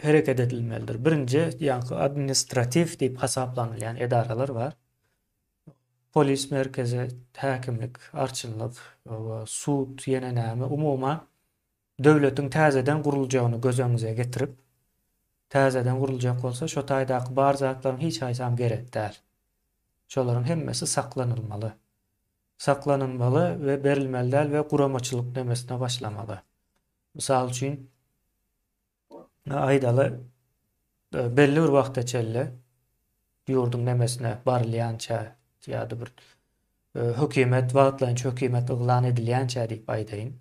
hereket edilmelidir. Birinji ýaňky administratiw diýip hasaplanylýan edaralar bar. Polis merkezi, häkimlik, arçynlyk, sud, ýene näme, umuman döwletiň täzeden guruljagyny göz öňüňize getirip, täzeden guruljak bolsa şo taýdaky bar zatlaryň hiç haýsam gerek däl. Şolaryň hemmesi saklanylmaly. Saklanylmaly we berilmeli däl we guramaçylyk nemesine başlamaly. Mysal üçin, aýdaly, belli bir wagta çenli ýurduň nemesine barylýança ýa-da bir hökümet, wagtlaýynça hökümet yglan edilýänçä diýip aýdaýyn.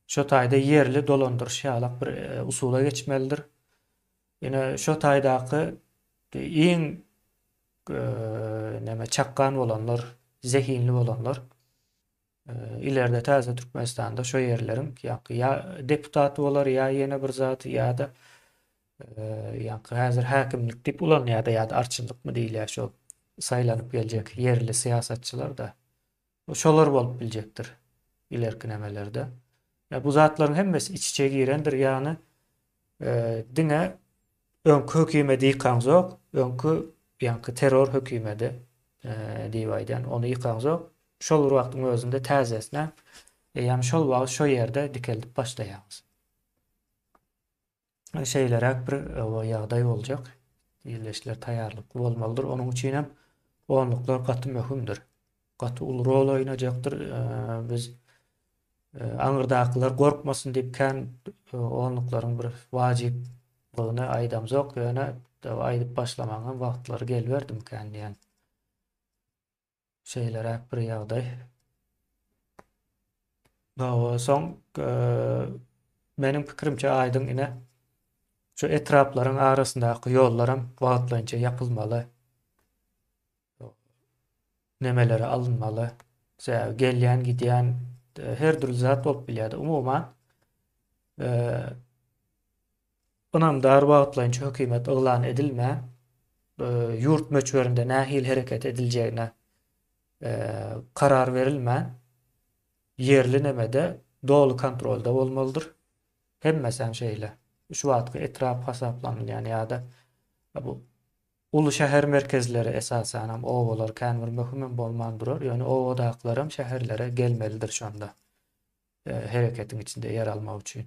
Şo taýda ýerli dolandyryş ýalak bir usula geçmelidir. Ine şo taýdaky iň neme çakgan bolanlar, zehinli bolanlar Ileride täze Türkmenistanda şo ýerleriň ýaňky ýa deputaty bolar ýa ýene bir zady ýa-da ýaňky häzir häkimlik diýip ulanýar-da ýa-da arçynlykmy diýilýär şo saýlanyp geljek ýerli syýasatçylar-da. Şolar bolup biljekdir ilerki nemelerde. Ýa bu zatlaryň hemmesi iç-içe girendir, ýagny diňe öňki hökümedi ýykaňzok, öňki ýaňky terror hökümedi diýip aýdýan, ony ýykaňzok, şol bir wagtyň özünde täzesine eýýäm şol wagt şo ýerde dikeldip başlaýaňyz. Şeýleräk bir ýagdaý boljak. Ildeşler taýýarlykly bolmalydyr. Onuň üçin hem onluklar gaty möhümdir. Gaty uly rol oýnajakdyr. Biz aňyrdakylar gorkmasyn diýip kän onluklaryň bir wajyplygyny aýdamzok, ýöne aýdyp başlamagyň hem wagtlary geliberdimikän diýen. Şeýleräk bir ýagdaý. Hawa, soň meniň pikirimçe aýdyň ine şu etraplaryň arasyndaky ýollaram wagtlaýynça ýapylmaly. Nemelere alynmaly. Sebäbi gelýän, gidýän her dürli zat bolup bilýär. Umuman ynamdar wagtlaýynça hökümet yglan edilmän, ýurt möçberinde nähili hereket ediljegine karar berilmän, ýerli nemede doly kontrolda bolmalydyr. Hemmesem şeýle. Şu wagtky etrap hasaplanylýan ýa-da bu uly şäher merkezleri esasanam obalar kän bir möhümem bolman durar. Ýöne obadakylaram şäherlere gelmelidir şonda hereketiň içinde ýer almak üçin.